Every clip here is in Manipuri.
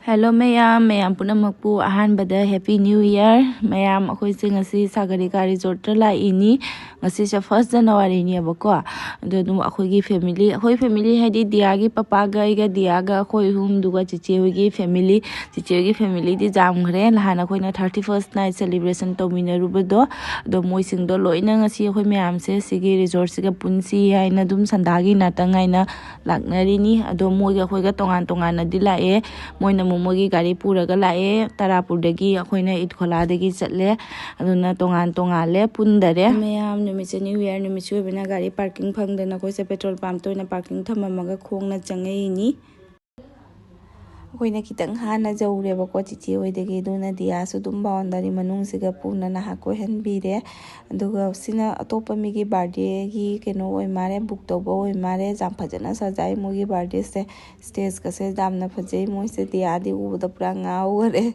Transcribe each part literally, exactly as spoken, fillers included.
Hello ꯃꯌꯥꯝ, ꯃꯌꯥꯝ ꯄꯨꯝꯅꯃꯛꯄꯨ ꯑꯍꯥꯟꯕꯗ Happy New Year꯫ ꯃꯌꯥꯝ, ꯑꯩꯈꯣꯏꯁꯦ ꯉꯁꯤ ꯁꯥꯒꯔꯤꯀꯥ ꯔꯤꯖꯣꯔꯠꯇ ꯂꯥꯛꯏꯅꯤ꯫ ꯉꯁꯤꯁꯦ first January ꯅꯦꯕꯀꯣ꯫ ꯑꯗꯣ ꯑꯗꯨꯝ ꯑꯩꯈꯣꯏꯒꯤ family, ꯑꯩꯈꯣꯏ family ꯍꯥꯏꯗꯤ ꯗꯤꯌꯥꯒꯤ ꯄꯄꯥꯒ ꯑꯩꯒ, ꯗꯤꯌꯥꯒ ꯑꯩꯈꯣꯏ ꯑꯍꯨꯝ, ꯑꯗꯨꯒ ꯆꯤꯆꯦ ꯍꯣꯏꯒꯤ family, ꯆꯤꯆꯦ ꯍꯣꯏꯒꯤ familyꯗꯤ ꯌꯥꯝꯈ꯭ꯔꯦ꯫ ꯅꯍꯥꯟ ꯑꯩꯈꯣꯏꯅ thirty first night celebration ꯇꯧꯃꯤꯟꯅꯔꯨꯕꯗꯣ, ꯑꯗꯣ ꯃꯣꯏꯁꯤꯡꯗꯣ ꯂꯣꯏꯅ ꯉꯁꯤ ꯑꯩꯈꯣꯏ ꯃꯌꯥꯝꯁꯦ ꯁꯤꯒꯤ ꯔꯤꯖꯣꯔꯠꯁꯤꯒ ꯄꯨꯟꯁꯤ ꯍꯥꯏꯅ ꯑꯗꯨꯝ ꯁꯟꯗꯥꯒꯤ ꯉꯥꯛꯇꯪ ꯍꯥꯏꯅ ꯂꯥꯛꯅꯔꯤꯅꯤ꯫ ꯑꯗꯣ ꯃꯣꯏꯒ ꯑꯩꯈꯣꯏꯒ ꯇꯣꯉꯥꯟ ꯇꯣꯉꯥꯟꯅꯗꯤ ꯂꯥꯛꯑꯦ꯫ ꯃꯣꯏꯅ ꯑꯃꯨꯛ ꯃꯣꯏꯒꯤ ꯒꯥꯔꯤ ꯄꯨꯔꯒ ꯂꯥꯛꯑꯦ ꯇꯔꯥꯄꯨꯔꯗꯒꯤ, ꯑꯩꯈꯣꯏꯅ ꯏꯠꯈꯣꯂꯥꯗꯒꯤ ꯆꯠꯂꯦ꯫ ꯑꯗꯨꯅ ꯇꯣꯉꯥꯟ ꯇꯣꯉꯥꯜꯂꯦ, ꯄꯨꯟꯗꯔꯦ꯫ ꯃꯌꯥꯝ, ꯅꯨꯃꯤꯠꯁꯦ New Year ꯅꯨꯃꯤꯠꯁꯨ ꯑꯣꯏꯕꯅ ꯒꯥꯔꯤ parking ꯐꯪꯗꯅ ꯑꯩꯈꯣꯏꯁꯦ petrol pumpꯇ ꯑꯣꯏꯅ parking ꯊꯝꯃꯝꯃꯒ ꯈꯣꯡꯅ ꯆꯪꯉꯛꯏꯅꯤ꯫ ꯑꯩꯈꯣꯏꯅ ꯈꯤꯇꯪ ꯍꯥꯟꯅ ꯌꯧꯔꯦꯕꯀꯣ ꯆꯤꯆꯦ ꯍꯣꯏꯗꯒꯤ, ꯑꯗꯨꯅ ꯗꯤꯌꯥꯁꯨ ꯑꯗꯨꯝ boundary ꯃꯅꯨꯡꯁꯤꯒ ꯄꯨꯅ ꯅꯍꯥꯛ ꯀꯣꯏꯍꯟꯕꯤꯔꯦ꯫ ꯑꯗꯨꯒ ꯁꯤꯅ ꯑꯇꯣꯞꯄ ꯃꯤꯒꯤ birthdayꯒꯤ ꯀꯩꯅꯣ ꯑꯣꯏ ꯃꯥꯜꯂꯦ, book ꯇꯧꯕ ꯑꯣꯏ ꯃꯥꯜꯂꯦ꯫ ꯌꯥꯝ ꯐꯖꯅ ꯁꯥꯖꯥꯏ ꯃꯣꯏꯒꯤ birthdayꯁꯦ꯫ Stageꯀꯁꯦ ꯌꯥꯝꯅ ꯐꯖꯩ꯫ ꯃꯣꯏꯁꯦ ꯗꯤꯌꯥꯗꯤ ꯎꯕꯗ ꯄꯨꯔꯥ ꯉꯥꯎꯈꯔꯦ꯫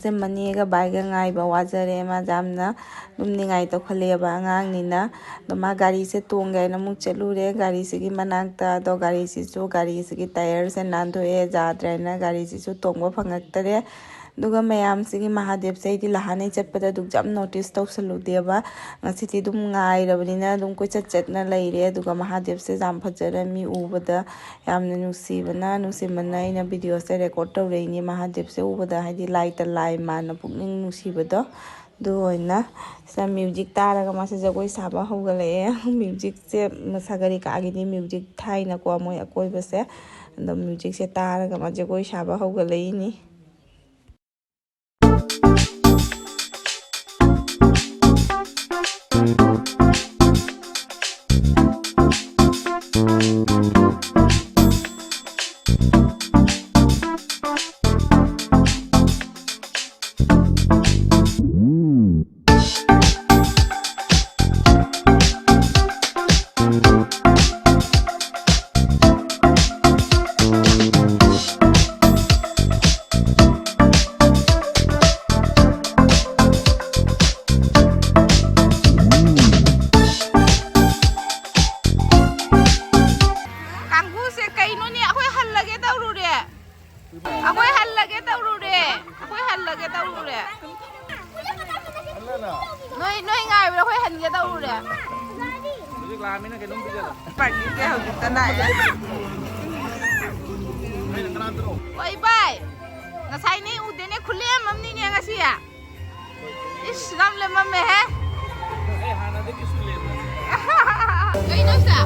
ꯁꯦ ꯃꯅꯦꯒ ꯕꯥꯏꯒ ꯉꯥꯏꯕ ꯋꯥꯖꯔꯦ꯫ ꯃꯥꯁꯦ ꯌꯥꯝꯅ ꯑꯗꯨꯝ ꯅꯤꯡꯉꯥꯏ ꯇꯧꯈꯠꯂꯛꯑꯦꯕ ꯑꯉꯥꯡꯅꯤꯅ꯫ ꯑꯗꯣ ꯃꯥ ꯒꯥꯔꯤꯁꯦ ꯇꯣꯡꯒꯦ ꯍꯥꯏꯅ ꯑꯃꯨꯛ ꯆꯠꯂꯨꯔꯦ ꯒꯥꯔꯤꯁꯤꯒꯤ ꯃꯅꯥꯛꯇ꯫ ꯑꯗꯣ ꯒꯥꯔꯤꯁꯤꯁꯨ, ꯒꯥꯔꯤꯁꯤꯒꯤ ꯇꯥꯌꯔꯁꯦ ꯅꯥꯟꯊꯣꯛꯑꯦ, ꯌꯥꯗ꯭ꯔꯦꯅ ꯒꯥꯔꯤꯁꯤꯁꯨ ꯇꯣꯡꯕ ꯐꯪꯉꯛꯇꯔꯦ꯫ ꯑꯗꯨꯒ ꯃꯌꯥꯝꯁꯤꯒꯤ ꯃꯍꯥꯗꯦꯕꯁꯦ ꯑꯩꯗꯤ ꯂꯍꯥꯟꯅꯩ ꯆꯠꯄꯗ ꯑꯗꯨꯛ ꯌꯥꯝ ꯅꯣꯇꯤꯁ ꯇꯧꯁꯜꯂꯨꯗꯦꯕ꯫ ꯉꯁꯤꯗꯤ ꯑꯗꯨꯝ ꯉꯥꯏꯔꯕꯅꯤꯅ ꯑꯗꯨꯝ ꯀꯣꯏꯆꯠ ꯆꯠꯅ ꯂꯩꯔꯦ꯫ ꯑꯗꯨꯒ ꯃꯍꯥꯗꯦꯕꯁꯦ ꯌꯥꯝ ꯐꯖꯅ ꯃꯤ ꯎꯕꯗ ꯌꯥꯝꯅ ꯅꯨꯡꯁꯤꯕꯅ, ꯅꯨꯡꯁꯤꯃꯟꯅ ꯑꯩꯅ ꯚꯤꯗꯤꯑꯣꯁꯦ ꯔꯦꯀꯣꯔꯗ ꯇꯧꯔꯛꯏꯅꯦ꯫ ꯃꯍꯥꯗꯦꯕꯁꯦ ꯎꯕꯗ ꯍꯥꯏꯗꯤ ꯂꯥꯏꯇ ꯂꯥꯏ ꯃꯥꯟꯅ ꯄꯨꯛꯅꯤꯡ ꯅꯨꯡꯁꯤꯕꯗꯣ꯫ ꯑꯗꯨ ꯑꯣꯏꯅ ꯁꯤꯗ ꯃ꯭ꯌꯨꯖꯤꯛ ꯇꯥꯔꯒ ꯃꯥꯁꯦ ꯖꯒꯣꯏ ꯁꯥꯕ ꯍꯧꯒꯠꯂꯛꯑꯦ꯫ ꯃ꯭ꯌꯨꯖꯤꯛꯁꯦ ꯁꯥꯒꯔꯤꯀꯥꯒꯤꯗꯤ ꯃ꯭ꯌꯨꯖꯤꯛ ꯊꯥꯏꯅꯀꯣ ꯃꯣꯏ ꯑꯀꯣꯏꯕꯁꯦ꯫ ꯑꯗꯣ ꯃ꯭ꯌꯨꯖꯤꯛꯁꯦ ꯇꯥꯔꯒ ꯃꯥ ꯖꯒꯣꯏ ꯁꯥꯕ ꯍꯧꯒꯠꯂꯛꯏꯅꯤ꯫ ꯀꯥꯡꯕꯨꯁꯦ ꯀꯩꯅꯣꯅꯦ, ꯑꯩꯈꯣꯏ ꯍꯜꯂꯒꯦ ꯇꯧꯔꯨꯔꯦ꯫ ꯑꯩꯈꯣꯏ ꯍꯜꯂꯒꯦ ꯇꯧꯔꯨꯔꯦ꯫ ꯑꯩꯈꯣꯏ ꯍꯜꯂꯒꯦ ꯇꯧꯔꯨꯔꯦ꯫ ꯅꯣꯏ, ꯅꯣꯏ ꯉꯥꯏꯕꯗ ꯑꯩꯈꯣꯏ ꯍꯟꯒꯦ ꯇꯧꯔꯨꯔꯦ꯫ ꯍꯧꯖꯤꯛ ꯂꯥꯛꯑꯃꯤꯅ ꯀꯩꯅꯣꯝ ꯄꯤꯖꯔꯣ꯫ ꯄꯥꯔꯇꯤꯁꯦ ꯍꯧꯖꯤꯛꯇ ꯂꯥꯛꯑꯦ꯫ ꯅꯣꯏꯅ ꯀꯅꯥꯗꯅꯣ? ꯍꯣꯏ ꯚꯥꯏ, ꯉꯁꯥꯏ ꯅꯪ ꯎꯗꯦꯅꯦ, ꯈꯨꯂꯦꯝ ꯑꯃꯅꯤꯅꯦ ꯉꯁꯤ꯫ ꯏꯁ, ꯌꯥꯝ ꯂꯦꯝꯃꯝꯃꯦꯍꯦ꯫ ꯑꯩ ꯍꯥꯟꯅꯗꯒꯤꯁꯨ ꯂꯦꯝꯃꯦ꯫ ꯀꯩꯅꯣ ꯁꯤꯗ?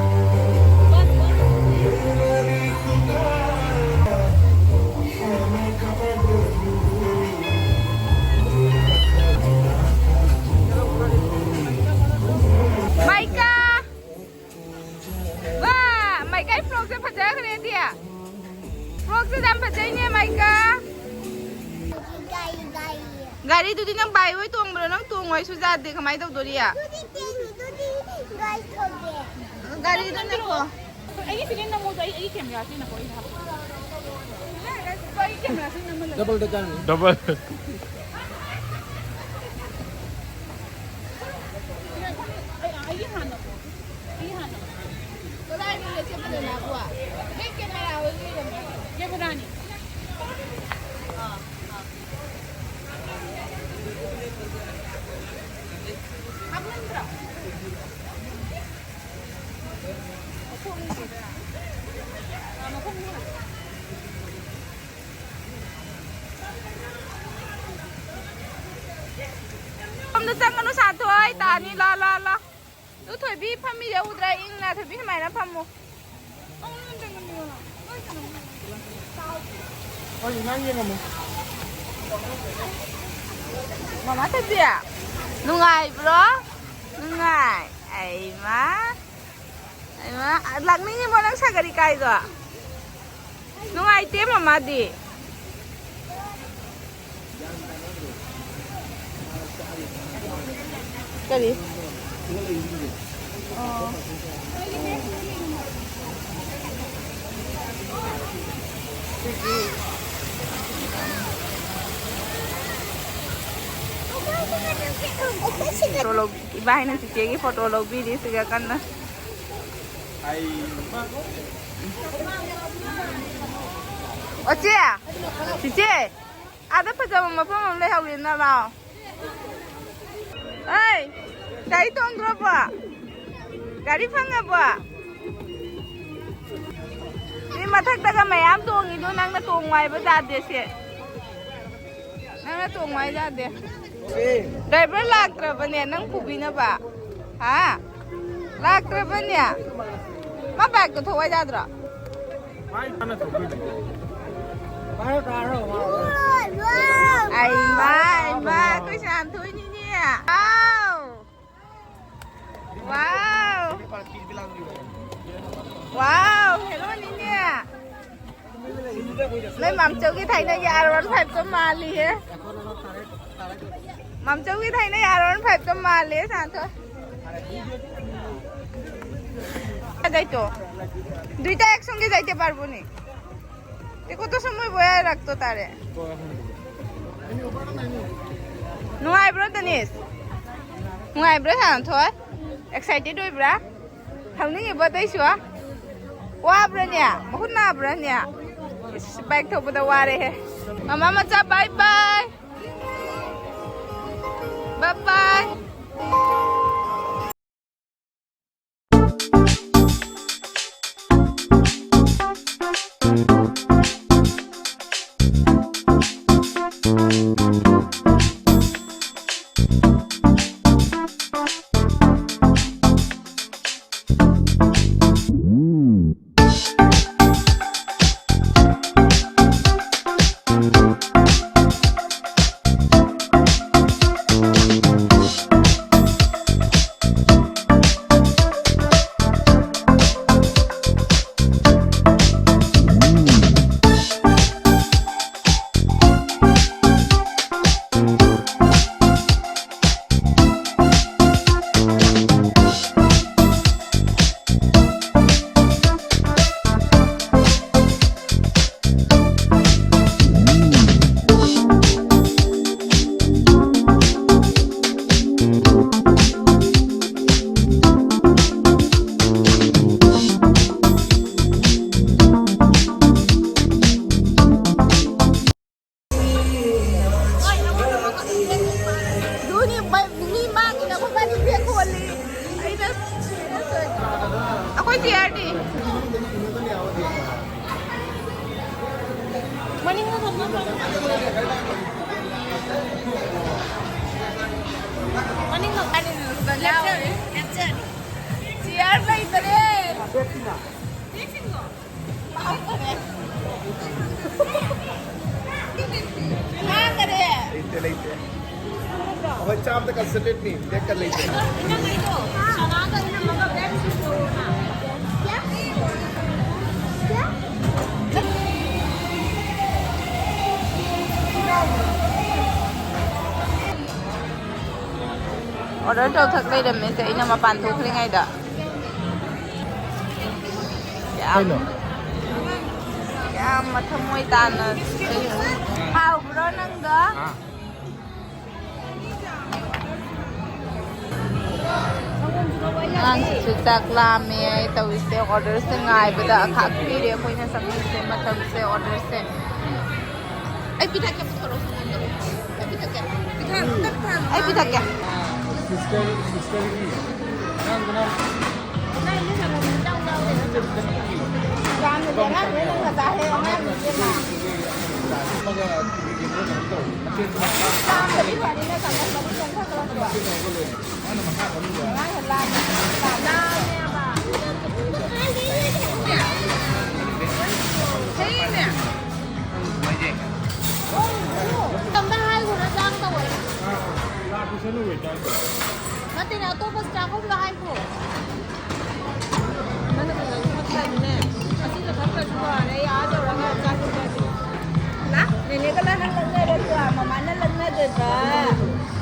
ꯃꯥꯏꯀꯥ! ꯋꯥ! ꯃꯥꯏꯀꯥꯏ ꯐ꯭ꯔꯣꯛꯁꯦ ꯐꯖꯈ꯭ꯔꯦ, ꯗꯤ꯫ ꯐ꯭ꯔꯣꯛꯁꯦ ꯌꯥꯝ ꯐꯖꯩꯅꯦ, ꯃꯥꯏꯀꯥ꯫ ꯒꯥꯔꯤ, ꯒꯥꯔꯤ꯫ ꯒꯥꯔꯤꯗꯨꯗꯤ ꯅꯪ ꯕꯥꯏ ꯍꯣꯏ ꯇꯣꯡꯕ꯭ꯔꯣ? ꯅꯪ ꯇꯣꯡꯉꯣ ꯍꯥꯏꯁꯨ ꯌꯥꯗꯦ, ꯀꯃꯥꯏꯅ ꯇꯧꯗꯣꯔꯤ? ꯑꯗꯨꯗꯤ ꯇꯦꯟ, ꯑꯗꯨꯗꯤ ꯒꯥꯔꯤ ꯊꯧꯒꯦ꯫ ꯒꯥꯔꯤꯗꯨ ꯅꯪꯀꯣ꯫ ꯑꯩꯒꯤ ꯐꯤꯂꯝ ꯅꯝꯃꯣꯗꯣ, ꯑꯩ, ꯑꯩꯒꯤ ꯀꯦꯃꯦꯔꯥꯁꯤ ꯅꯪꯀꯣ, ꯑꯩ ꯍꯥꯞꯀꯦ꯫ ꯑꯩꯒꯤ ꯀꯦꯃꯦꯔꯥꯁꯤ ꯅꯝꯃꯜꯂꯦ꯫ ꯗꯕꯜꯗ ꯆꯪꯉꯤ꯫ ꯗꯕꯜ꯫ ꯆꯪꯒꯅꯨ, ꯁꯥꯟꯊꯣꯏ, ꯇꯥꯅꯤ꯫ ꯂꯥ, ꯂꯥ, ꯂꯥ꯫ ꯑꯗꯨ ꯊꯣꯏꯕꯤ ꯐꯝꯃꯤꯁꯦ ꯎꯗ꯭ꯔꯥ? ꯏꯪꯅ꯫ ꯊꯣꯏꯕꯤ ꯁꯨꯃꯥꯏꯅ ꯐꯝꯃꯨ꯫ ꯍꯣꯏ, ꯅꯪ ꯌꯦꯡꯉꯝꯃꯣ꯫ ꯃꯃꯥ ꯊꯣꯏꯕꯤ, ꯅꯨꯡꯉꯥꯏꯕ꯭ꯔꯣ? ꯅꯨꯡꯉꯥꯏ꯫ ꯑꯩꯃ, ꯑꯩꯃ, ꯂꯥꯛꯅꯤꯡꯉꯤꯕꯣ ꯅꯪ ꯁꯥꯒꯔꯤ ꯀꯥꯏꯗꯣ? ꯅꯨꯡꯉꯥꯏꯇꯦ ꯃꯃꯥꯗꯤ꯫ ꯀꯔꯤ? ꯑꯣ꯫ ꯐꯣꯇꯣ ꯂꯧ-, ꯏꯕꯥꯏꯅ ꯆꯤꯆꯦꯒꯤ ꯐꯣꯇꯣ ꯂꯧꯕꯤꯔꯤ ꯁꯤꯒ ꯀꯟꯅ꯫ ꯑꯣ, ꯆꯦ, ꯆꯤꯆꯦ, ꯑꯥꯗ ꯐꯖꯕ ꯃꯐꯝ ꯑꯃ ꯂꯩꯍꯧꯋꯤꯅ, ꯂꯥꯛꯑꯣ꯫ ꯑꯩ, ꯒꯥꯔꯤ ꯇꯣꯡꯗ꯭ꯔꯕꯣ? ꯒꯥꯔꯤ ꯐꯪꯉꯕꯣ? ꯃꯤ ꯃꯊꯛꯇꯒ ꯃꯌꯥꯝ ꯇꯣꯡꯉꯤꯗꯣ ꯅꯪꯅ ꯇꯣꯡꯉꯨ ꯍꯥꯏꯕ ꯌꯥꯗꯦ ꯁꯦ꯫ ꯅꯪꯅ ꯇꯣꯡꯉꯨ ꯍꯥꯏ ꯌꯥꯗꯦ꯫ ꯗ꯭ꯔꯥꯏꯚꯔ ꯂꯥꯛꯇ꯭ꯔꯕꯅꯦ ꯅꯪ ꯄꯨꯕꯤꯅꯕ? ꯍꯥ? ꯂꯥꯛꯇ꯭ꯔꯕꯅꯦ? ꯃꯥ ꯕꯥꯏꯛꯇꯣ ꯊꯧ ꯍꯥꯏ ꯌꯥꯗ꯭ꯔꯣ? ꯑꯩꯃꯥ, ꯑꯩꯃꯥ, ꯑꯩꯈꯣꯏ ꯁꯥꯟꯊꯣꯏꯅꯤꯅꯦ꯫ ꯋꯥꯎ! ꯋꯥꯎ! ꯋꯥꯎ! ꯍꯦꯔꯣꯅꯤꯅꯦ! ꯅꯣꯏ ꯃꯥꯝꯆꯧꯒꯤ ꯊꯥꯏꯅꯒꯤ ꯑꯥꯔ ꯋꯥꯟ ꯐꯥꯏꯚꯇꯣ ꯃꯥꯜꯂꯤꯍꯦ꯫ ꯃꯥꯝꯆꯧꯒꯤ ꯊꯥꯏꯅꯒꯤ ꯑꯥꯔ ꯋꯥꯟ ꯐꯥꯏꯚꯇꯣ ꯃꯥꯜꯂꯦ, ꯁꯥꯟꯊꯣꯏ꯫ যাইতো। দুইটা একসঙ্গে যাইতে পারবো নি। তে কত সময় বয়া রাখতো তারে? নুয়াইব্রো ꯇꯅꯤꯁ? ꯅꯨꯡꯉꯥꯏꯕ꯭ꯔꯥ, ꯁꯥꯟꯊꯣꯏ? ꯑꯦꯛꯁꯥꯏꯇꯦꯗ ꯑꯣꯏꯕ꯭ꯔꯥ? ꯍꯪꯅꯤꯡꯉꯤꯕꯣ ꯑꯇꯩꯁꯨ? ꯋꯥꯕ꯭ꯔꯥꯅꯦ? ꯃꯈꯨꯠ ꯅꯥꯕ꯭ꯔꯥꯅꯦ? ꯏꯁ, ꯕꯥꯏꯛ ꯊꯧꯕꯗ ꯋꯥꯔꯦꯍꯦ꯫ ꯃꯃꯥ ꯃꯆꯥ, ꯕꯥꯏ ꯕꯥꯏ꯫ ꯕꯥꯏ ꯕꯥꯏ꯫ ꯃꯅꯤꯡꯗ ꯌꯥꯎꯔꯤ꯫ ꯆꯤꯌꯥꯔ ꯂꯩꯇꯔꯦ꯫ ꯃꯥꯡꯈꯔꯦ꯫ ꯂꯩꯇꯦ, ꯂꯩꯇꯦ꯫ ꯑꯩꯈꯣꯏ ꯆꯥꯕꯗ concentrate ꯅꯤ, ꯕꯦꯛꯀ ꯂꯩꯇꯦ꯫ Order ꯇꯧꯊꯛ ꯂꯩꯔꯝꯃꯦꯁꯦ ꯑꯩꯅ ꯃꯄꯥꯟ ꯊꯣꯛꯈ꯭ꯔꯤꯉꯩꯗ꯫ ꯌꯥꯝ, ꯀꯩꯅꯣ? ꯌꯥꯝ ꯃꯊꯃꯣꯏ ꯇꯥꯅ꯫ ꯍꯥꯎꯕ꯭ꯔꯣ ꯅꯪꯗꯣ? ꯑꯥ꯫ ꯑꯉꯥꯡꯁꯤꯁꯨ ꯆꯥꯛ ꯂꯥꯝꯃꯦ ꯇꯧꯔꯤꯁꯦ꯫ Orderꯁꯦ ꯉꯥꯏꯕꯗ ꯈꯥꯛꯄꯤꯔꯦ ꯑꯩꯈꯣꯏꯅ ꯆꯪꯉꯤꯁꯦ, ꯃꯇꯝꯁꯦ꯫ Orderꯁꯦ ꯑꯩ ꯄꯤꯊꯛꯀꯦ, ꯄꯨꯊꯣꯔꯛꯑꯣ ꯁꯪꯒꯣꯝꯗꯣ꯫ ꯑꯩ ꯄꯤꯊꯛꯀꯦ꯫ ꯑꯩ ꯄꯤꯊꯛꯀꯦ꯫ Sister, sisterꯒꯤ ꯑꯉꯥꯡꯗꯨꯅ ꯆꯥꯝꯗꯗꯤ ꯑꯉꯥꯡꯗꯨꯅ ꯅꯪ ꯅꯆꯥ ꯍꯦꯛ ꯑꯉꯥꯡ ꯅꯠꯇꯦꯅ꯫ ꯑꯃꯒ ꯌꯦꯡꯕꯗ ꯀꯩꯅꯣ ꯇꯧꯋꯦ꯫ ꯃꯆꯦꯗꯨꯅ ꯆꯥꯝꯗꯗꯤ ꯐꯅꯤꯅ ꯆꯥꯝꯃꯁ ꯃꯔꯤ ꯆꯪꯈꯠꯈ꯭ꯔꯗ꯭ꯔꯣ? ꯃꯥꯅ ꯃꯈꯥ ꯐꯝꯃꯤꯕ꯫ ꯑꯉꯥꯡ ꯍꯦꯛ ꯂꯥꯡꯉꯦ꯫ ꯂꯥꯡꯉꯦꯕ꯫ ꯊꯦꯡꯉꯦꯅꯦ꯫ ꯃꯇꯝꯗ ꯍꯥꯏꯈꯣ ꯅꯪ ꯆꯥꯒꯗꯧꯕ꯫ ꯅꯠꯇꯦꯅꯦ, ꯑꯇꯣꯞꯄ staff ꯑꯃꯗ ꯍꯥꯏꯈꯣ꯫ ꯅꯪꯅ ꯐꯖꯅ ꯊꯛꯇ꯭ꯔꯗꯤꯅꯦ, ꯑꯁꯤꯅ ꯊꯛꯇ꯭ꯔꯁꯨ ꯐꯔꯦ, ꯑꯩ ꯑꯥ ꯌꯧꯔꯒ ꯆꯥꯛ ꯆꯥꯒꯦ꯫ ꯅꯦꯅꯦꯒ ꯅꯪ ꯂꯛꯅꯔꯗ꯭ꯔꯥ? ꯃꯃꯥꯅ ꯂꯛꯅꯗꯣꯏꯕ꯫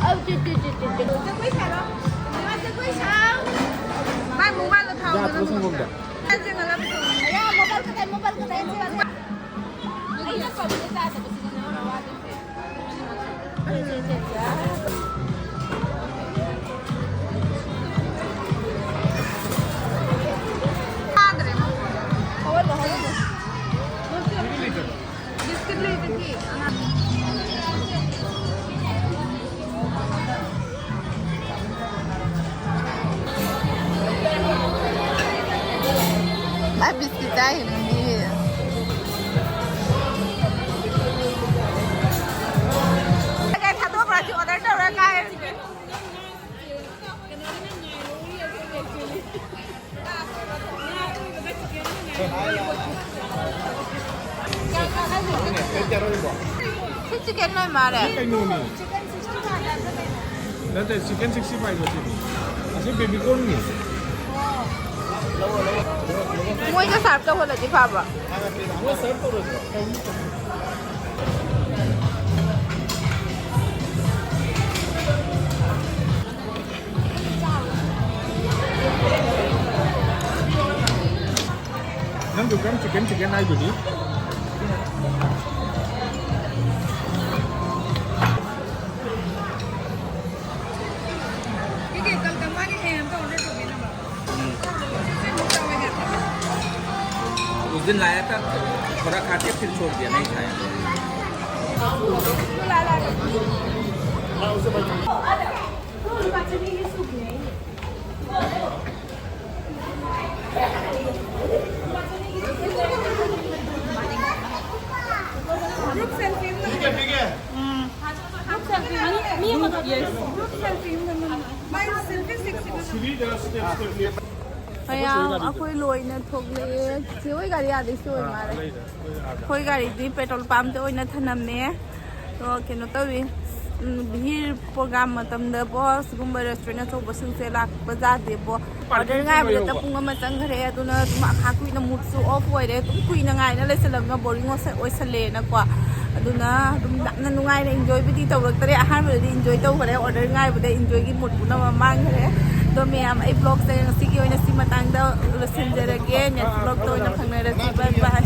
ꯑꯧ, two, two, two, two, two. ꯖꯒꯣꯏ ꯁꯥꯔꯣ꯫ ꯃꯃꯥ ꯖꯒꯣꯏ ꯁꯥꯎ꯫ ꯃꯥꯏ ꯃꯨꯛꯕꯥꯡꯗ ꯊꯥꯎꯗꯅ ꯌꯥꯗ꯭ꯔꯣ ꯁꯪꯒꯣꯝꯗ? ꯃꯣꯕꯥꯏꯜ ꯈꯛꯇꯪ, ꯃꯣꯕꯥꯏꯜ ꯈꯛꯇꯪ꯫ ꯑꯩꯅ ꯀꯧꯕꯗ ꯇꯥꯗꯕꯁꯤꯅ ꯅꯪꯅ ꯋꯥꯗꯣꯏꯁꯦ꯫ ꯕꯤꯁꯀꯤꯠ ꯂꯩꯕꯒꯤ ꯑꯉꯥꯡ꯫ ꯃꯥ ꯕꯤꯁꯀꯤꯠ ꯆꯥꯏꯅꯤ꯫ ꯐꯔꯦ꯫ ꯀꯩꯅꯣꯅꯤ꯫ ꯅꯠꯇꯦ, ꯆꯤꯀꯟ ꯁꯤꯛꯁꯇꯤ ꯐꯥꯏꯚ ꯁꯤꯗꯤ꯫ ꯑꯁꯤ ꯕꯦꯕꯤ ꯀꯣꯔꯟꯅꯤ꯫ ꯃꯣꯏꯒ ꯁꯥꯔꯞ ꯇꯧꯍꯜꯂꯗꯤ ꯐꯕ꯫ ꯃꯣꯏ ꯁꯥꯔꯞ ꯇꯧꯔꯣꯏꯗ꯭ꯔꯣ? ꯅꯪ ꯗꯨꯀꯥꯟ ꯆꯤꯀꯟ ꯆꯤꯀꯟ ꯍꯥꯏꯗꯨꯗꯤ꯫ उस दिन लाया था, थोड़ा खा के फिर छोड़ दिया, नहीं खाया। ꯃꯌꯥꯝ ꯑꯩꯈꯣꯏ ꯂꯣꯏꯅ ꯊꯣꯛꯂꯛꯑꯦ꯫ ꯆꯦ ꯍꯣꯏ ꯒꯥꯔꯤ ꯑꯥꯗꯩ ꯁꯤ ꯑꯣꯏ ꯃꯥꯜꯂꯦ꯫ ꯑꯩꯈꯣꯏ ꯒꯥꯔꯤꯗꯤ ꯄꯦꯇ꯭ꯔꯣꯜ ꯄꯝꯇ ꯑꯣꯏꯅ ꯊꯅꯝꯃꯦ꯫ ꯑꯗꯣ ꯀꯩꯅꯣ ꯇꯧꯔꯤ, ꯎꯝ, ꯚꯤꯔ ꯄ꯭ꯔꯣꯒ꯭ꯔꯥꯝ ꯃꯇꯝꯗꯕꯣ ꯁꯤꯒꯨꯝꯕ ꯔꯦꯁꯇꯨꯔꯦꯟ ꯑꯆꯧꯕꯁꯤꯡꯁꯦ ꯂꯥꯛꯄ ꯌꯥꯗꯦꯕꯣ꯫ ꯑꯣꯔꯗꯔ ꯉꯥꯏꯕꯗ ꯄꯨꯡ ꯑꯃ ꯆꯪꯈ꯭ꯔꯦ꯫ ꯑꯗꯨꯅ ꯑꯗꯨꯝ ꯑꯈꯥ ꯀꯨꯏꯅ ꯃꯨꯠꯁꯨ ꯑꯣꯐ ꯑꯣꯏꯔꯦ꯫ ꯑꯗꯨꯝ ꯀꯨꯏꯅ ꯉꯥꯏꯅ ꯂꯩꯁꯜꯂꯕꯅ ꯕꯣꯔꯤꯡ ꯑꯣꯏꯁꯜꯂꯦꯅꯀꯣ꯫ ꯑꯗꯨꯅ ꯑꯗꯨꯝ ꯌꯥꯝꯅ ꯅꯨꯡꯉꯥꯏꯅ ꯏꯟꯖꯣꯏꯕꯨꯗꯤ ꯇꯧꯔꯛꯇꯔꯦ꯫ ꯑꯍꯥꯟꯕꯗꯗꯤ ꯏꯟꯖꯣꯏ ꯇꯧꯈ꯭ꯔꯦ, ꯑꯣꯔꯗꯔ ꯉꯥꯏꯕꯗ ꯏꯟꯖꯣꯏꯒꯤ ꯃꯨꯠ ꯄꯨꯝꯅꯃꯛ ꯃꯥꯡꯈ꯭ꯔꯦ꯫ ꯑꯗꯣ ꯃꯌꯥꯝ, ꯑꯩ ꯕ꯭ꯂꯣꯒꯁꯦ ꯉꯁꯤꯒꯤ ꯑꯣꯏꯅ ꯁꯤ ꯃꯇꯥꯡꯗ ꯂꯣꯏꯁꯤꯟꯖꯔꯒꯦ꯫ ꯅꯦꯛꯁ ꯕ꯭ꯂꯣꯒꯇ ꯑꯣꯏꯅ ꯐꯪꯅꯔꯁꯤ꯫ ꯕꯥꯏ ꯕꯥꯏ꯫